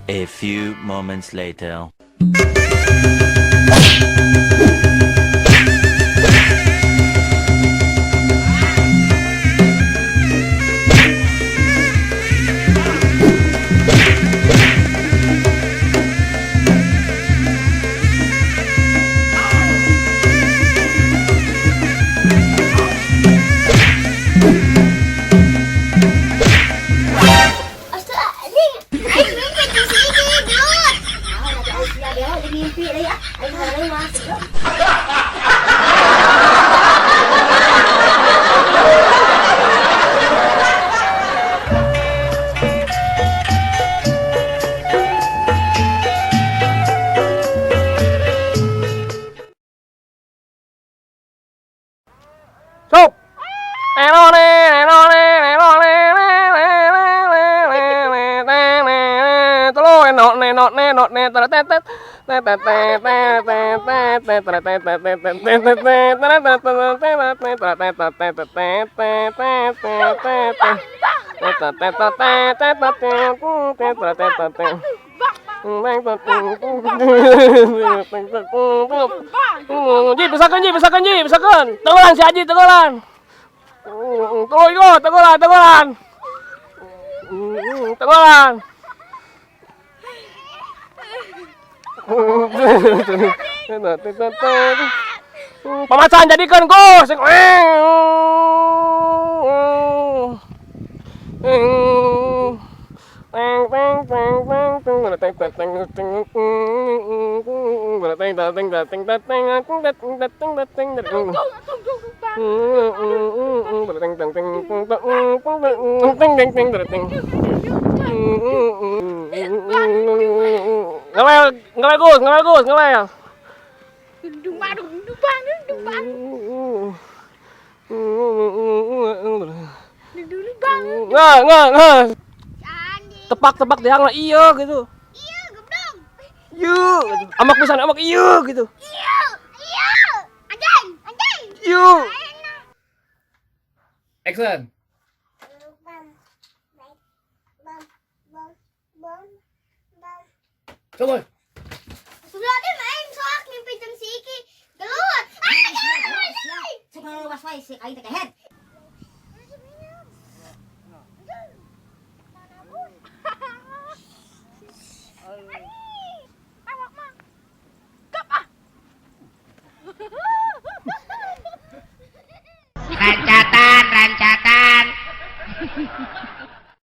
A few moments later. Astagfirullahaladzim. Aing mimpi jeung si Iki gelut. Ah, sia dia di mimpi deui ah. Aing mah mah. Sok. Telu enok nenok nenok ne tere tet tet tet tet tet tet tet tet tere tet tet tet tet tet tet tet tere tet tet tet tet tere tet tet tet tet tet tet tet tet tet tet tet tet tet tet tet tere tet tet tet. Ji, pisakeun Ji, pisakeun Ji, pisakeun. Tegulan si Haji, tegulan. Tuluy go, tegulan, tegulan. Tegulan. Pamacan jadikeun Gus. Ngewel, ngewel Gus, ngewel Gus, ngewel. Nggak, nggak, nggak. Tepak-tepak tiang lah, iya gitu. Iya, goblok. Iya, gitu. Amak pisan, amak iya gitu. Iya, iya. Anjing, anjing. Iya. Action. Coba. Astagfirullahaladzim, aing sok mimpi jeung si Iki. Gelut. Ah, gelut. Sia, coba was wae si aing teh kehed.